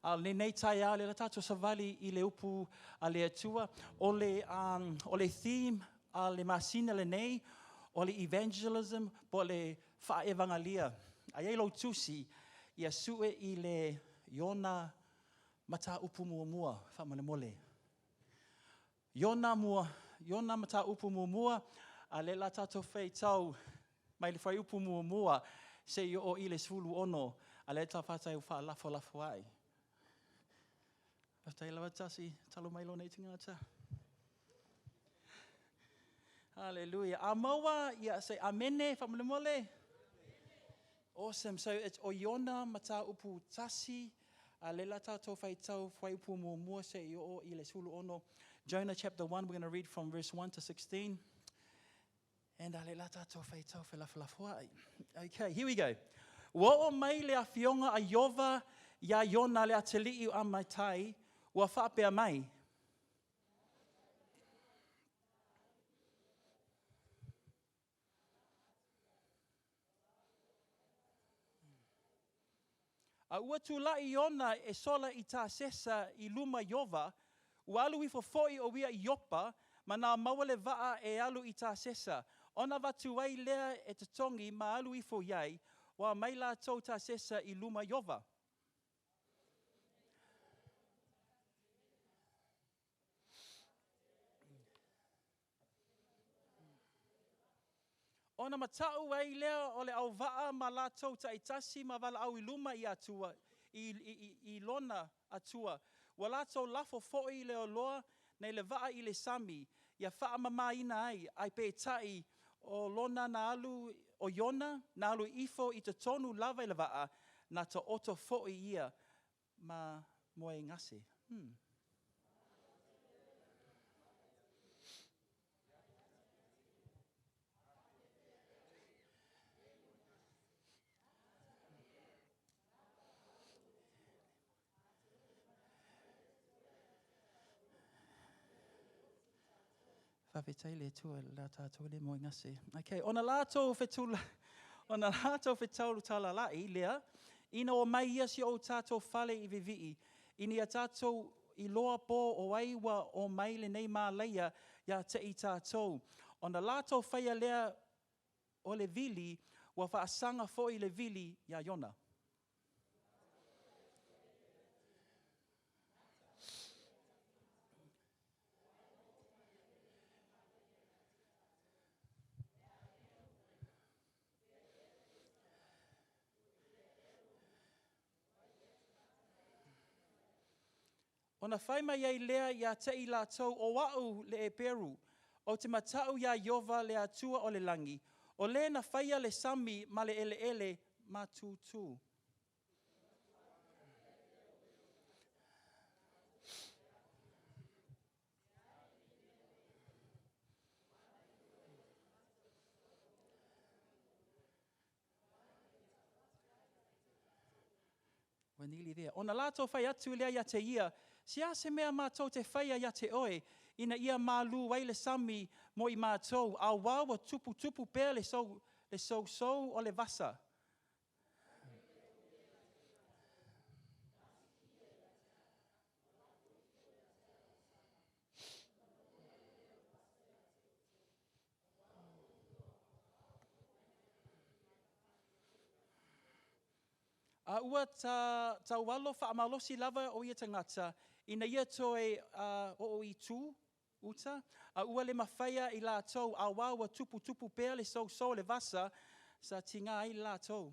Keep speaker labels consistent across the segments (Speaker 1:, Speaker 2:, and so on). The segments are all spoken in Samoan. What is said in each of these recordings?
Speaker 1: A o lenei taeao lea la tatou savali i le upu a le Atua, o le, um, o le theme a le masina lenei, o le evangelism po o le faaevagalia. A i ai lou tusi, ia sue i le Iona mataupu muamua faamolemole. Iona mua, Iona mataupu muamua, a lea la tatou faitau mai le fuaiupu muamua seia oo i le 16, a lea tafata e faalafolafoai. Faafetai lava tasi, talo mai lona itigata. Hallelujah. A maua, ia say amene, faamolemole. Awesome. So it's o Iona mataupu tasi, a lea la tatou faitau fuaiupu muamua seia oo i le 16. Jonah chapter 1, we're going to read from verse 1 to 16. And a le la tatou faitau felafolafoai. Okay, here we go. Ua oo mai le afioga a Iova iā Iona le atalii o Amatai, ua faapea mai, A ua tulai Iona e sola i Tasesa i luma Iova, ua alu ifo foi o ia i Iopa, ma na maua le vaa e alu i Tasesa, ona avatu ai lea e totogi ma alu ifo i ai, ua mai latou Tasesa i luma Iova. Ona mataʻu ai lea o le auvaa ma latou taitasi ma valaau i luma i Atua, i, i, i lona Atua. Ua latou lafo foi le oloa nei le vaa i le sami, ia faamamaina ai, ae peitai o lona na alu, o Iona na alu ifo i totonu lava i le vaa, na taoto foi ia ma moe gase. Hmm. Faafetai le Atua i la tatou le moe gase. Okay, ona latou fetula, ona latou fetaulu talalai lea, ina o mai ia si o tatou fale i vivii, ina ia tatou iloa po o ai ua o mai lenei malaia ia te i tatou. Ona latou faia lea o le vili, ua faasaga foi le vili iā Iona. Ona fai mai ai lea ia te i latou, O au le Eperu, ou te mataʻu iā Ieova le Atua o le lagi, o le na faia le sami ma le eleele matutu. Ua nearly there. Ona latou fai atu lea ia te ia, Se a se mea matou te faia ia te oe, ina ia malū ai le sami mo i matou, auā ua tuputupu pea le sou, le sousou o le vasa. A ua ta, taualo faamalosi lava o ia tagata, ina ia toe oo i tu, uta, a ua le mafaia i latou, auā ua tuputupu pea le sousou o le vasa, sa tiga ai latou.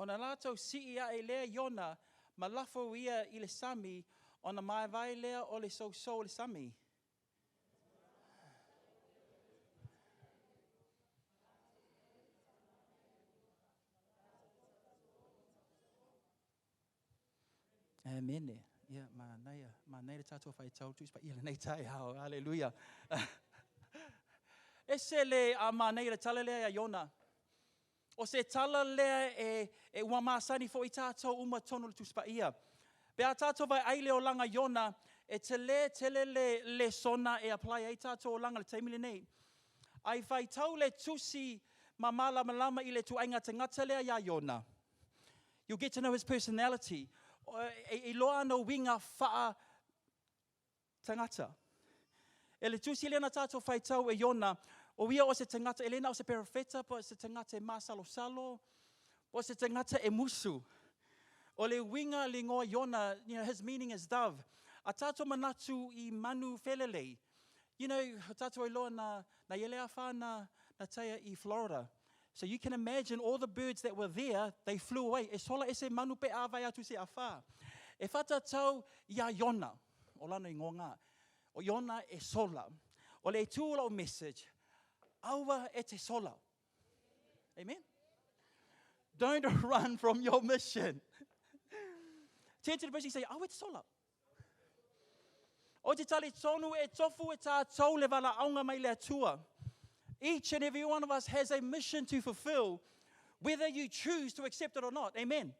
Speaker 1: Ona latou sii ae lea Iona ma lafo ia i le sami, ona maevae lea o le sousou o le sami. Amene. Ia, manaia, manaia le tatou faitau Tusi Paia i lenei taeao. Haleluia. Ese le manaia le tala lea ia Iona. O se tala lea e, e ua masani foi i tātou uma tonu le Tusi Paia. Pe a tātou vaai le olaga Iona, e tele tele le lesona e apply ai tātou olaga le taimi lenei. Ai faitau le tusi ma malamalama i le tuaiga tagata lea ia Iona. You'll get to know his personality. E iloa ana uiga faa tagata. E le tusi lea na tātou faitau e Iona, o ia o se tagata, e le na o se perofeta, po o se tagata e masalosalo, po o se tagata e musu. O le uiga le igoa Iona, his meaning is dove. A tātou manatu i manu felelei, o tātou iloa na i ele awha na taia i Florida. So you can imagine all the birds that were there, they flew away. E sola e se manu pe a vai atu se awha. E whatatau ia Iona, o lana ingoa ngā. O Iona e sola. O le tū o message, aua e te sola. Amen? Don't run from your mission. Turn to the person and say, aua e te sola. O te tali tonu e tofu e tātou le valaauga mai le Atua. Each and every one of us has a mission to fulfill, whether you choose to accept it or not. Amen.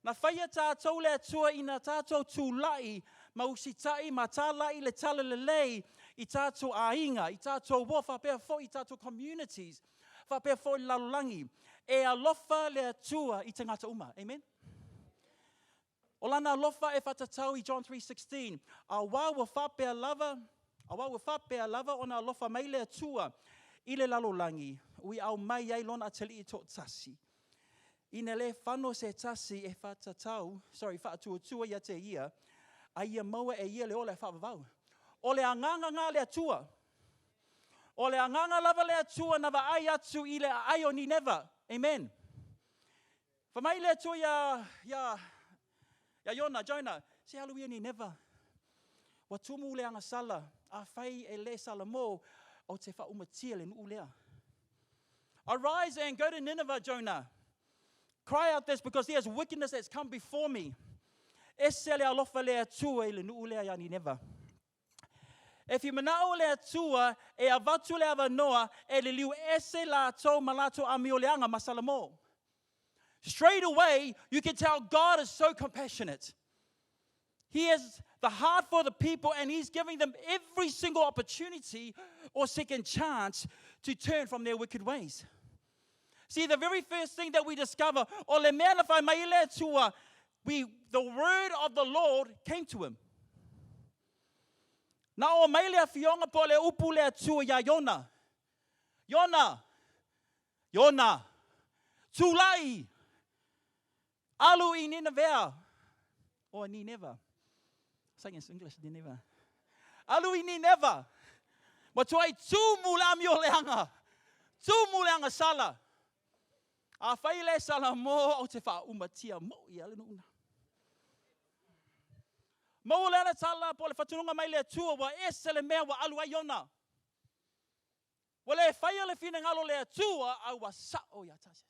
Speaker 1: Na whaia tātou le Atua i nā tātou tūlai, ma usitai, ma tālai le tala lelei i tātou āinga, i tātou wā, whapea fo i tātou communities, whapea fo i lalolagi. E alofa le Atua i tangata uma. Amen. O lana alofa e whatatau i John 3:16. A wā ua whapea lava, a wā ua whapea lava o nā alofa mai le Atua i le lalolagi, ui au mai ai lona atali i tō tasi. Ina le whano se tasi e whatatau, sorry, whaatuatua ia te ia, a ia maua e ia le ola e whaavavau. O le anganga ngā le Atua. O le anganga lava le Atua na wa ai atu i le ai o Nineva. Amen. Fa mai le Atua ia Iona, Jonah, se alu ia Nineva. Wa tumu le anga sala, a whai e le sala mō, o te whaumatia le nuu lea. Arise and go to Nineveh, Jonah. Cry out this because there's wickedness that's come before me. Ese le alofa le Atua i le nuu lea ia Nineva. E fi manao le Atua e avatu le avanoa e le liu ese la tau ma latou amioleaga ma Salamo. Straight away, you can tell God is so compassionate. He has the heart for the people and he's giving them every single opportunity or second chance to turn from their wicked ways. See, the very first thing that we discover, o le mea na whai mai le Atua, the word of the Lord came to him. Na o mai le afioga po le upu le Atua ia Iona. Iona, Iona, tūlai, alu i Nineveh. Or Nineveh. Saying in English, Nineveh. Alu i Nineveh. Ma tuai tū le amioleaga. Tū le anga sala. A whai le sala mō o te whaaumatia mo i ale nuna. Mau le ana tala po le whatununga mai le Atua wa ese le mea wa alu ai ona. Wa le whaia le whina le Atua a wa sao ia Tarsis.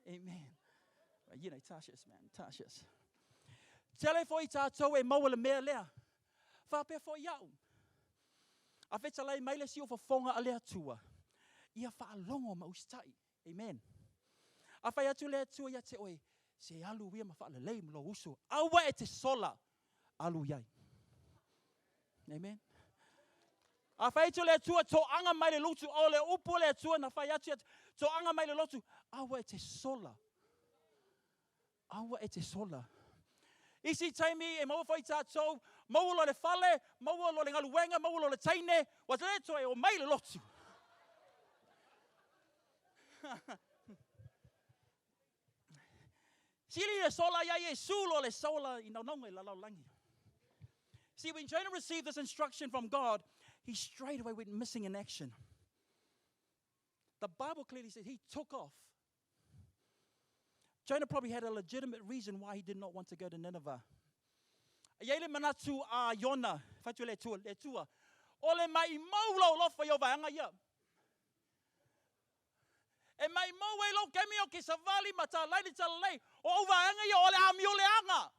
Speaker 1: Amen. You know, Tarsis, man, Tarsis. Tele fo i tātou e maua le mea lea. Whapea fo i au. A whetalai mai le si o whafonga a le Atua. Ia whaalongo ma usitai. Amen. A whai atu le Atua ia te oe, se alu ia ma whaalalei ma lo uso. Aua e te sola, alu iai. Amen. A whai atu le Atua, tō anga mai le lotu, o le upu le Atua na whai atu, tō anga mai le lotu, aua e te sola. Aua e te sola. Isi taimi e maua whai tātou, maua lo le fale, maua lo le ngaluenga, maua lo le teine, wa te le toe o mai le lotu. Sili le sola ia Yesu lo le sola i naunauga i la lalolagi. See, when Jonah received this instruction from God, he straight away went missing in action. The Bible clearly says he took off. Jonah probably had a legitimate reason why he did not want to go to Nineveh. Ia le manatu a Iona, whatu le tua, le tua. O le mai mau lau lofa i o vaanga ia. E mai mau e lau kemi o ke savali ma tā laili tā lei. O au vaanga ia o le ami o le anga.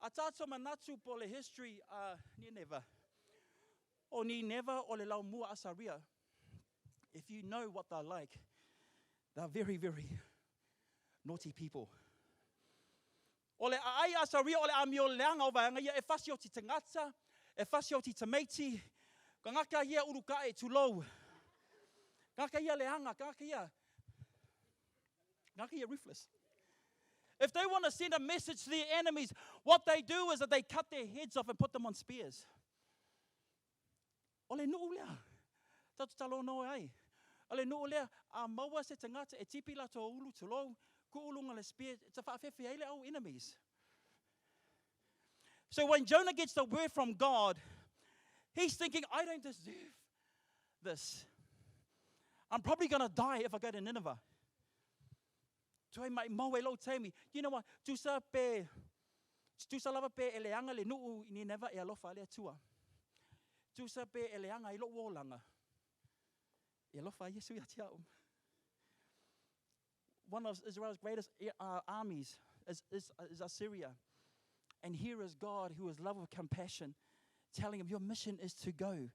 Speaker 1: A tātou manatu po le history a Nineveh. O Nineva o le laumua Asaria. If you know what they're like, they're very, very naughty people. O le aai Asaria o le amio leaga o vaega ia e fasioti tagata, e fasioti tamaiti, tagata ia ulukae tulou. Tagata ia leaga, tagata ia ruthless. If they want to send a message to their enemies, what they do is that they cut their heads off and put them on spears. O le nuu lea, tatou talanoa ai. O le nuu lea, a maua se tagata e tipi latou ulu tulou, tuu luga le spear, ta faafefe ai le au enemies. So when Jonah gets the word from God, he's thinking, I don't deserve this. I'm probably going to die if I go to Nineveh. Tuai mai mau e lou taimi. You know what? Tusa pe, tusa lava pe e leaga le nuu i Nineveh e alofa le Atua. Tusa pe e leaga i lou olaga. E alofa Iesu ia te au. One of Israel's greatest armies is Assyria. And here is God, who is love with compassion, telling him, your mission is to go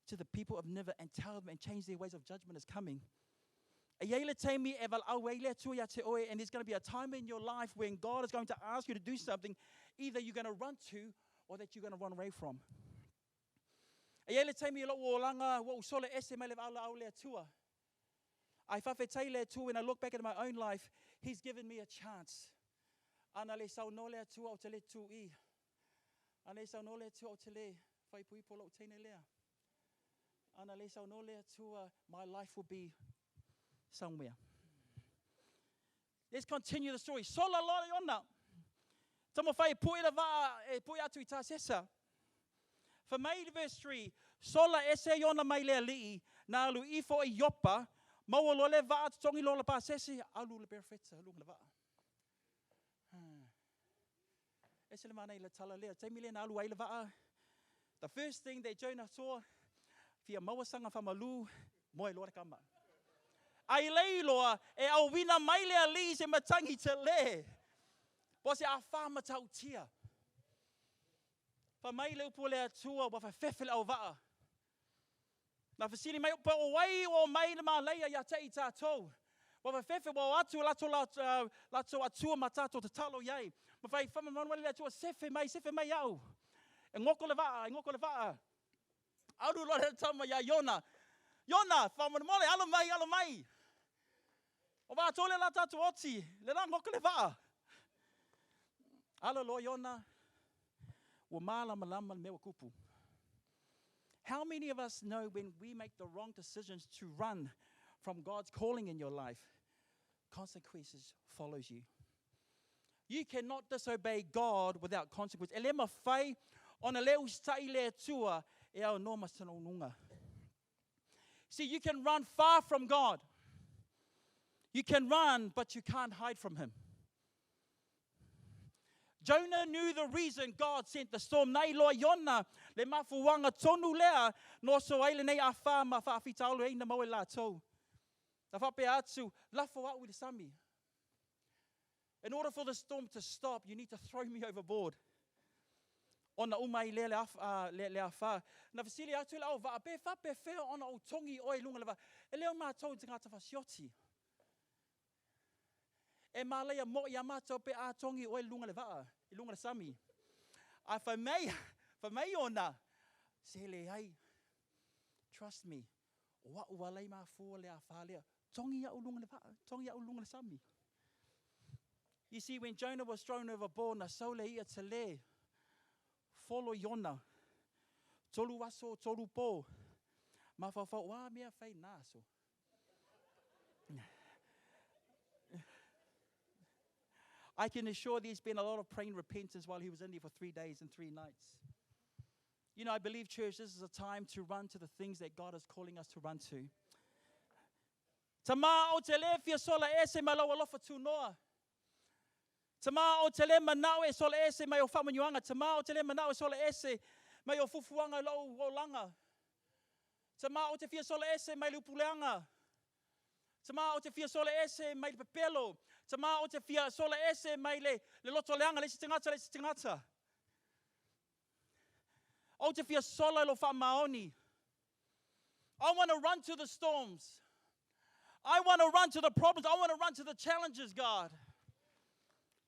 Speaker 1: to the people of Nineveh and tell them and change their ways of judgment is coming. E iai le taimi e valaau ai le Atua ia te oe, and there's going to be a time in your life when God is going to ask you to do something, either you're going to run to or that you're going to run away from. E iai le taimi i lou olaga, ua ou sola ese mai le valaau le Atua. Ae faafetai le Atua, when I look back at my own life, He's given me a chance. Ana le saunoa le Atua o te le tui. Ana le saunoa le Atua o te le whaipuipo lou teine lea. Ana le saunoa le Atua, my life will be somewhere. Let's continue the story. Sola loa Iona. Taumafai e pue le vaa e pue atu i Tasesa. Fai mai verse 3, sola ese Iona mai le alii, na alu ifo i Iopa, maua loa le vaa totogi loa le pasese, alu le perofeta luga le vaa. Ese le manaia le tala lea, taimi lea na alu ai le vaa. The first thing that Jonah saw, fia maua saga faamalu, moe loa le kama. Ai le iloa e auina mai le alii se matagi tele. Po o se afa matautia. Fai mai le upu a le Atua ua fefefe le auvaa. Na fesili mai po o ai ua omai le malaia ia te i tatou. Ua fefefe ua o atu latou latou atua ma tatou tatalo i ai. Ma fai faamamalu le Atua, sefe mai, sefe mai au. E goko le vaa, e goko le vaa. Alu loa le tama ia Iona. Iona, faamolemole, alo mai, alo mai. O matou lea la tatou oti, le la goko le vaa. Alo loa Iona, ua malamalama le mea ua tupu. How many of us know when we make the wrong decisions to run from God's calling in your life, consequences follows you? You cannot disobey God without consequence. E le mafai ona le usitai le Atua e aunoa ma sona unuga. See, you can run far from God. You can run, but you can't hide from Him. Jonah knew the reason God sent the storm. Na iloa Iona le mafuaga tonu lea na oso ai lenei afa ma faafitauli ai na maua e latou. Na faapea atu, lafo au i le sami. In order for the storm to stop, you need to throw me overboard. Ona uma ai lea le, le, le afa. Na fesili atu le auvaa, pe faapefea ona ou togi oe i luga le vaa. E le o matou i tagata fasioti. E malaia moi ia matou pe a togi oe i luga le vaa, i luga le sami. Ae fai mai, fai mai ona, se leai, trust me, o a'u ala i mafua le afa lea, togi a'u luga le vaa, togi a'u luga le sami. You see, when Jonah was thrown overboard, na sau le i'a tele, folo Iona, tolu aso, tolu po, mafaufau, o a mea fai na aso? I can assure there's been a lot of praying repentance while he was in there for 3 days and 3 nights. You know, I believe, church, this is a time to run to the things that God is calling us to run to. Tama o te le fia sola ese mai lau alofa tunoa. Tama o te le manao e sola ese mai o faamanuiaga. Tama o te le manao e sola ese mai o fufuaga i lou olaga. Tama o te fia sola ese mai le upuleaga. Tama o te fia sola ese mai le pepelo. Tama o te fia sola ese mai le, le loto leaga, le isi tagata, le isi tagata. Ou te fia sola i lou faamaoni. I want to run to the storms. I want to run to the problems. I want to run to the challenges, God.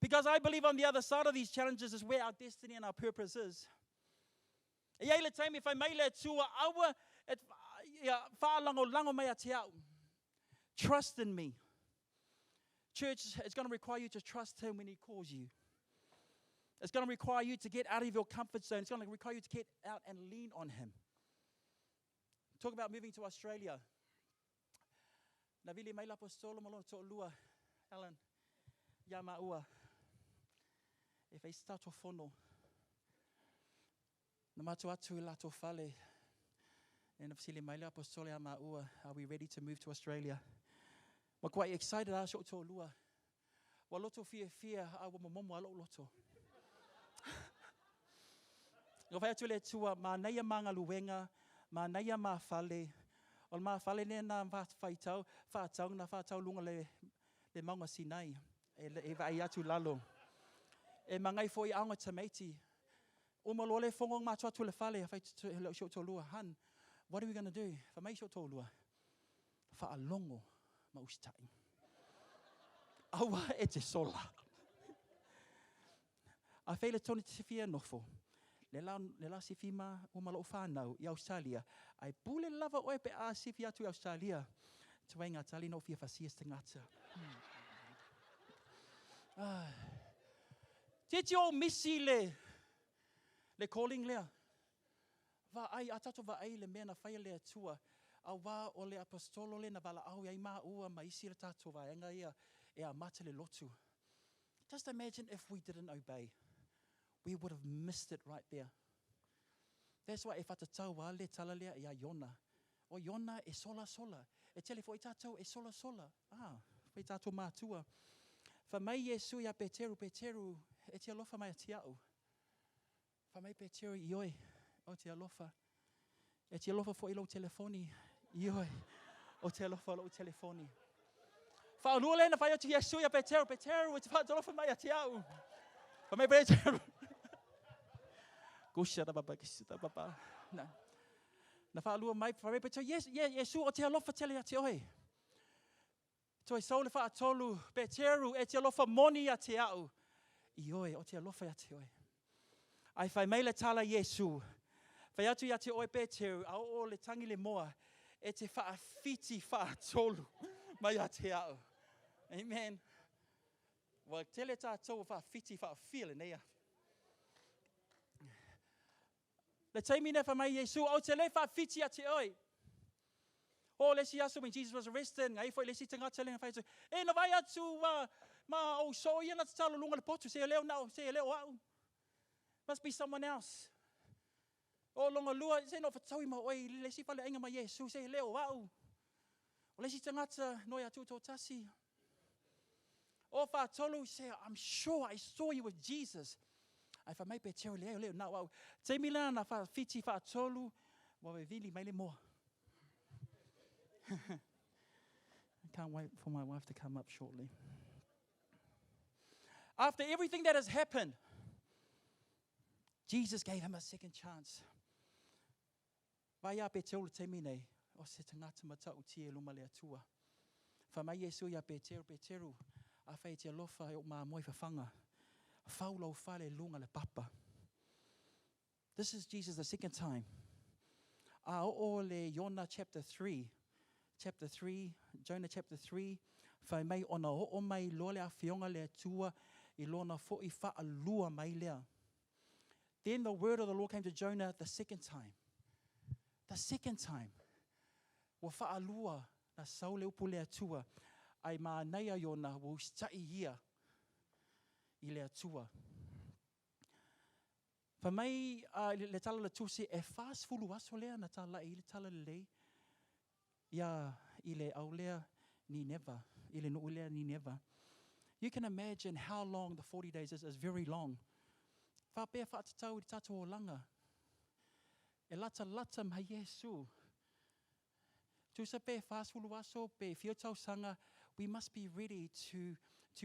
Speaker 1: Because I believe on the other side of these challenges is where our destiny and our purpose is. E ai le taimi whai mai le Atua, aua e ia, whaalangolango mai a te au. Trust in me. Church, it's going to require you to trust him when he calls you. It's going to require you to get out of your comfort zone. It's going to require you to get out and lean on him. Talk about moving to Australia. Na vili mai l'apostolo ma lona to'alua, Alan, iā māua, e fai se tatou fono. Na matou atu i latou fale, e na fesili mai le apostolo iā māua, are we ready to move to Australia? Matuai excited lava si ou toalua. Ua loto fiafia a ua momomo lava lou loto. Na fai atu le Atua, manaia ma galuega, manaia ma fale. O le ma fale lea na faitau, faatau, na faatau luga le, le mauga Sinai, e, e vaai atu lalo. E mangai foi aoga tamaiti. Uma loa le fono matou atu le fale, fai atu si ou toalua, hun, what are we gonna do? Fai mai si ou toalua, faalogo ma usitai. Aua e te sola. A fai le tonu te fia nofo. Le la, le la sifi ma uma lou whanau i Australia. Ai pule lava oe pe a sifi atu i Australia. Tuai ngā tali no fia fasia se tagata. Ah. Te o misi le, le calling lea. Vaai, a tatou vaai le mea na faia le Atua, auā o le Aposetolo lea na valaau ai māua ma isi le tatou vaega ia e amata le lotu. Just imagine if we didn't obey. We would have missed it right there. That's why e whatatau a le tala lea ia Iona. O Iona e sola sola. E tele foi tatou e sola sola. Ah, foi tatou mātua. Fa mai Iesu ia Peteru, Peteru, e te alofa mai ia te au. Fai mai Peteru, Ioe, ou te alofa. E te alofa foi i lou telefoni. Ioe, ou te alofa lou telefoni. Faalua lea na fai atu Iesu ia Peteru, Peteru, e te faatalofa mai ia te au. Fai mai Peteru. Kusha da baba, kisi da baba. Na. Na faalua mai, fai mai Peteru, yes, yes, Iesu, o te alofa tele ia te oe. Toe sau le faatolu, Peteru, e te alofa moni ia te au. Ioe, o te alofa ia te oe. Ai fai mai le tala Iesu. Fai atu ia te oe Peteru, a oo le tangi le moa, e te faafiti faatolu mai ia te au. Amen. Ua tele tatou faafiti faafia lenei aso. Le taimi na fai mai Iesu, ou te le faafiti ia te oe. O le isi aso when Jesus was arrested, ngai foi le isi tagata le fai atu, e na vai atu ma o so ia na tatalo lunga le potu, se leo na se leo au. Must be someone else. O longa lua, se no whataui ma oi, le isi fale ainga ma Iesu, se leo au. O le isi tagata no ia tū tasi. O whātolu, say, I'm sure I saw you with Jesus. Ai fai mai Peteru le leo na au. Taimi la na whawhiti whātolu, wa vili mai le moa. I can't wait for my wife to come up shortly. After everything that has happened, Jesus gave him a second chance. Vai a Peteru le taimi nei, o se tagata matautia i luma le Atua. Fai mai Iesu ia Peteru, Peteru, afai e te alofa e o mamoe fafaga. Fau lau fale lunga le papa. This is Jesus the second time. A o le Iona chapter 3, chapter 3, Jonah chapter 3, fai mai ona oo mai loa le afioga le Atua i lona foi faalua mai lea. Then the word of the Lord came to Jonah the second time. The second time. Ua faalua na sau le upu le Atua ai manaia Iona ua usitai ia i le Atua. Fai mai le tala le tusi e 40 aso lea na talai i le tala lelei ia i le au lea Nineva, i le nuu lea Nineva. You can imagine how long the 40 days is, is very long. Faapea faatatau i le tatou olaga. E lata lata mai Iesu. Tusa pe 40 aso pe fia tausaga, we must be ready to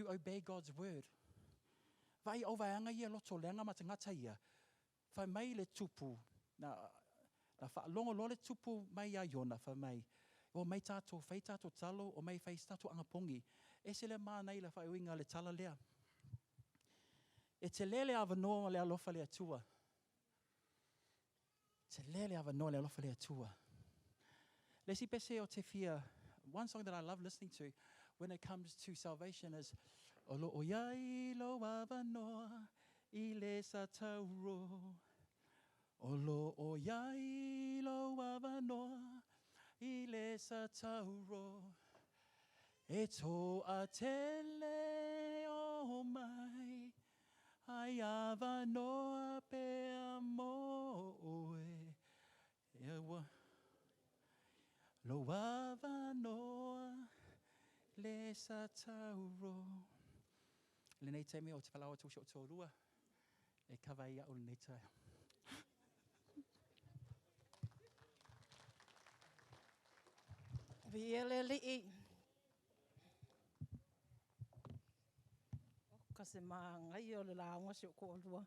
Speaker 1: obey God's word. Vai au vaeanga ia loto leaga ma tagata ia. Fai mai le tupu, Na, na faalogo loa le tupu mai ia Iona, fai mai, Omai tatou fai tatou talo, omai fai se tatou agapogi. Ese le manaia o le faaiuina o le tala lea. E tele le avanoa ma le alofa o le Atua. Tele le avanoa le alofa o le Atua. Le isi pese ou te fia, one song that I love listening to when it comes to salvation is O lo o iai lou avanoa i le satauro. O lo o iai lou avanoa i le satauro. E toatele o mai ai avanoa pea mo oe. E ua lou avanoa le satauro. I lenei taimi ou te valaau atu i si ou toalua e kava ai au i lenei taeao.
Speaker 2: Viia le Alii. Oka se manaia o le lauga a si ou toalua.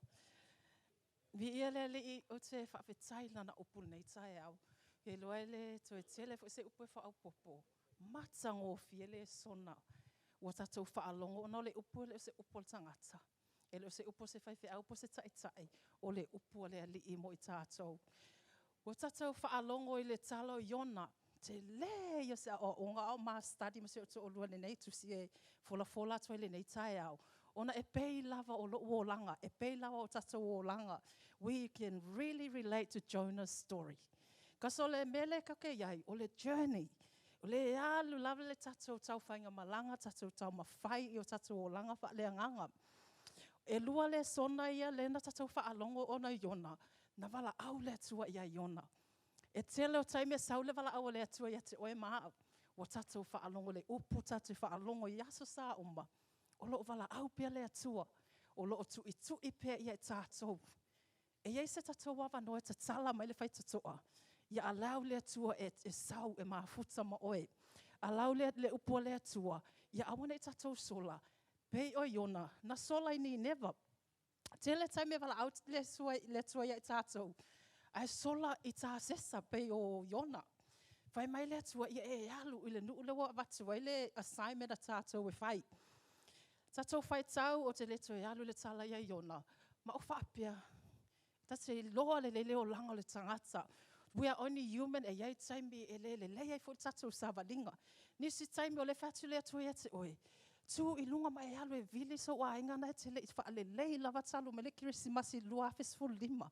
Speaker 2: Viia le Alii, ou te faafetai i Lana upu i lenei taeao. Ou te iloa e le toe tele foi se upu e faaopoopo, matagofie le lesona ua tatou faalogo ona o le upu e le o se upu a le tagata, e le o se upu a se faifeau po o se taitai, o le upu a le Alii mo i tatou. Ua tatou faalogo i le tala o Iona, tele ia o se aoaoga a o ma study ma si ou toalua i lenei tusi e folafola atu ai i lenei taeao, ona e pei lava o lou olaga, e pei lava o tatou olaga. We can really relate to Jonah's story. Cause o le mea lea tatou te i ai, o le journey. O le alu lava le tatou taufaigamalaga, tatou taumafai i o tatou olaga faaleagaga. E lua lesona ia lea na tatou faalogo ona o Iona, na valaau le Atua ia Iona. E tele o taimi e sau le valaau a le Atua ia te oe ma au, ua tatou faalogo i le upu, tatou faalogo i aso sa uma, o lo o valaau pea le Atua, o lo o tuitui pea ia i tatou. E i ai se tatou avanoa e tatala mai le faitotoa, ia allow le Atua e sau e mafuta ma oe. Allow le upu a le Atua, ia aua ne i tatou sola, pei o Iona, na sola i Nineva. Tele taimi e valaau le Atua ia i tatou, ae sola i Tasesa pei o Iona. Fai mai le Atua, ia e alu i le nuu lea ua avatu ai le assignment a tatou e fai. Tatou faitau, ou te le toe alu i le tala ia Iona, ma ou faapea, ta te iloa lelei le olaga o le tagata. We are only human, e i ai taimi e le lelei ai foi le tatou savaliga. Nisi taimi o lea e fai atu le Atua ia te oe, tu i luga ma e alu e vili sou aiga na e te le i faalelei lava talu mai le Kerisimasi 2015.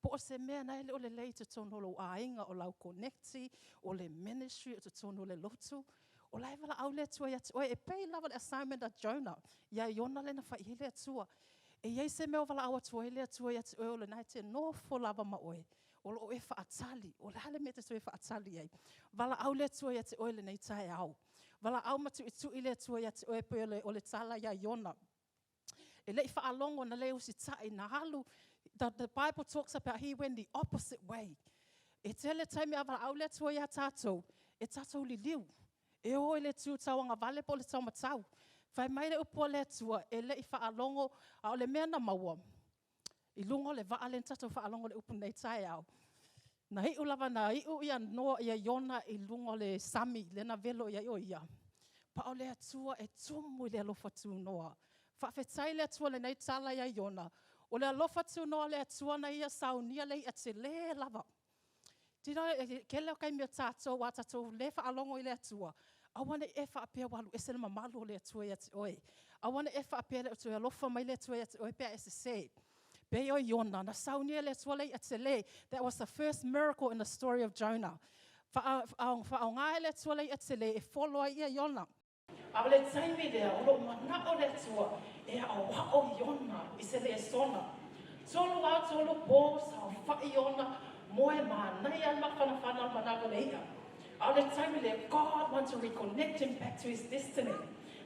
Speaker 2: Po o se mea na e le o lelei i totonu o lou aiga, o lau koneti, o le ministry o totonu o le lotu. O la e valaau le Atua ia te oe, e pei lava o le assignment a Jonah, ia Iona lea na fai i ai le Atua. E i ai se mea o valaau atu ai le Atua ia te oe o lena e te nofo lava ma oe, o lo o e faatali. O le a le mea e te toe faatali ai? Valaau le Atua ia te oe i lenei taeao. Valaau ma tuitui le Atua ia te oe pei o le tala ia Iona. E le i faalogo, na le usitai, na alu. The Bible talks about he went the opposite way. E tele taimi a valaau le Atua ia tatou, e tatou liliu, e o i le itu tauagavale po o le taumatau. Fai mai le upu a le Atua, e le i faalogo, a o le mea na maua, i luga o le vaa lea na tatou faalogo i le upu i lenei taeao, na iu lava na iu ia Noa, ia Iona i luga o le sami lea na velo i ai o ia, a o le Atua e tumu i le alofa tunoa. Faafetai i le Atua i lenei tala ia Iona, o le alofa tunoa o le Atua na ia saunia le i'a tele lava. E tele taimi o tatou, a tatou le faalogo i le Atua, aua ne i e faapea ua alu ese le mamalu o le Atua ia te oe. Aua ne i e faapea e le o toe alofa mai le Atua ia te oe pe a e sese. Pei o Iona, na saunia e le Atua le i'a tele. That was the first miracle in the story of Jonah. Faaaoga e le Atua le i'a tele e folo ai ia Iona. A o le taimi lea, o lo o manao le Atua e aoao Iona i se lesona. Tolu ao tolu po, saofai Iona, moe manaia le mafanafana o le manawa o le i'a. A o le taimi lea, God wants to reconnect him back to his destiny.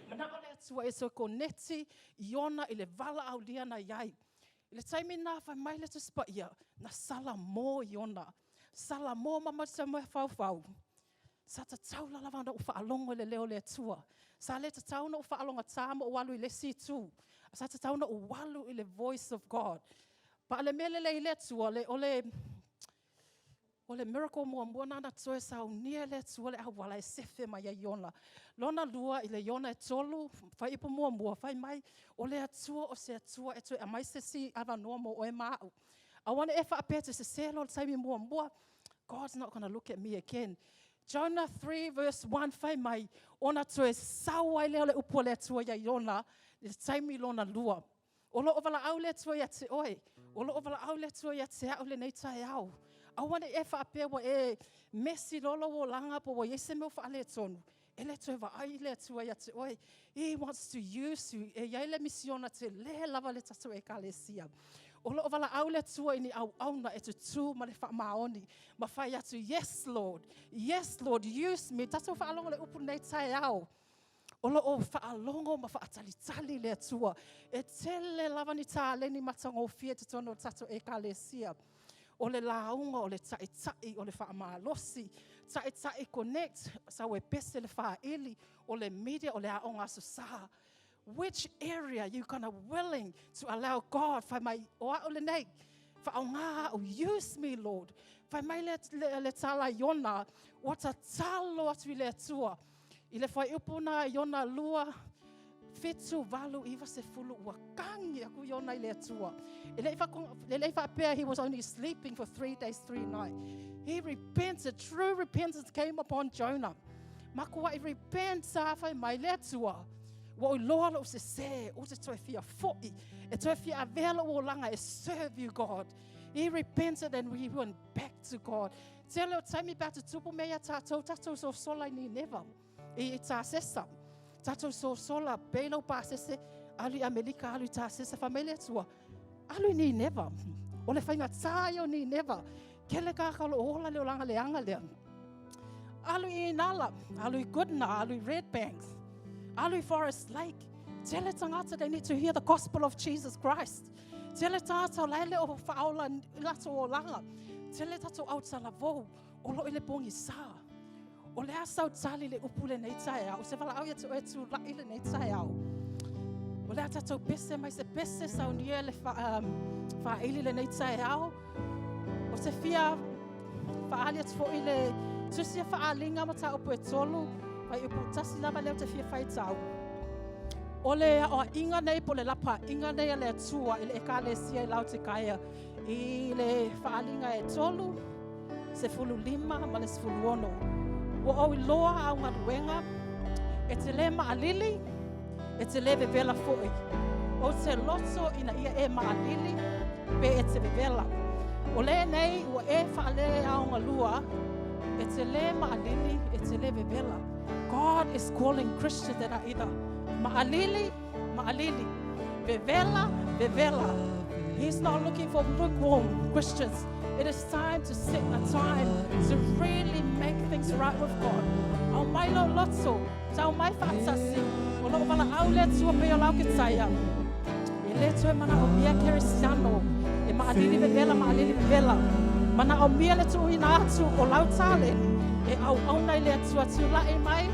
Speaker 2: Manao le Atua e toe koneti Iona i le valaaulia na i ai. I le taimi lena, fai mai le Tusi Paia, na salamo Iona. Salamo ma mafaufau. Sa tatau lava ona ou faalogo i le leo o le Atua. Sa le tatau ona ou faalogogata ma ou alu i le isi itu. Sa tatau ona ou alu i le voice of God. Pa o le mea lelei i le Atua, o le O le miracle muamua na na toe saunia e le Atua le auala e sefe mai ai Iona. Lona lua i le Iona e 3, fuaiupu muamua, fai mai, o le Atua o se Atua e toe aumai se isi avanoa mo oe ma a'u. Aua ne i e faapea e te sesē loa i le taimi muamua, God's not gonna look at me again. Jonah 3 verse 1 fai mai, ona toe sau ai lea o le upu a le Atua ia Iona i le taimi lona lua. O lo o valaau le Atua ia te oe, o lo o valaau le Atua ia te a'u lenei taeao. Aua ne i e faapea ua e mesi loa lou olaga po ua i ai se mea ua faaletonu, e le toe vaai le Atua ia te oe. He wants to use you. E i ai le misiona tele lava le tatou Ekalesia. O lo o valaau le Atua i ni auauna e tutū ma le faamaoni ma fai atu, Yes, Lord. Yes, Lord, use me. Tatou faalogo le upu lenei taeao. O lo o faalogo ma faatalitali le Atua. E tele lava ni taleni matagofie i totonu o le tatou Ekalesia. O le lauga, o le taitai, o le faamalosi, taitai connect, sau e pese le faili, o le media, o le aoga aso Sa. Which area you gonna willing to allow God fai mai, o a'u lenei, faaaoga a'u, use me, Lord. Fai mai le, le, le tala Iona, ua tatalo atu i le Atua. I le fuaiupu na Iona 2, 7, 8, 9, 10, ua kagi aku Iona i le Atua. E le i faapea he was only sleeping for 3 days, 3 nights. He repented. True repentance came upon Jonah. Makua'i repent sa fai mai le Atua. Ua oi loa lou sesē, ou te toe fia fo'i, e toe fia avea lou olaga e serve you, God. He repented and he went back to God. Tele o taimi pe a tutupu mea ia tatou, tatou sosola i Nineva, i Tasesa. Tatou sosola, pei lau pasese, alu i Amerika, alu i Tasesa, fai mai le Atua, alu i Nineva. O le faigatā ia o Nineva. Kele kākā o lo ola le olaga leaga lea. Alu i Inala, alu i Goodna, alu i Red Banks, alu i Forest Lake. Tele tagata, they need to hear the gospel of Jesus Christ. Tele tagata o lae le o whaola i latou olaga. Tele tatou au talavou, o lo i le pogisa. O le a sau tali le upu lenei taeao. O se valaau ia te oe tula'i lenei taeao. O le a tatou pese mai se pese saunia le faili lenei taeao. O se fia faali atu fo'i le tusi a faaliga mataupu e 3, fuaiupu 1 lava lea o te fia faitau. O le aoaʻiga nei po le lapaiga nei a le Atua i le Ekalesia i Laotikaia i le faaliga e 3, 15 ma le 16. Ua ou iloa au galuega, e te lē maʻalili, e te lē vevela foʻi. Ou te loto ina ia e maʻalili pe e te vevela. O lenei ua e faaleaogalua, e te lē maʻalili, e te lē vevela. God is calling Christians that are either maʻalili, maʻalili, vevela, vevela. He's not looking for lukewarm Christians. It is time to set a time to really make things right with God. Au mai lo loto, tau mai whaatasi, o lo valaau le Atua pe o lau ke taia. E le toe manaomia kerisiano, e maʻalili vevela, maʻalili vevela. Manaomia le tuuina atu o lau taleni, e auauna i le Atua tulaʻi mai.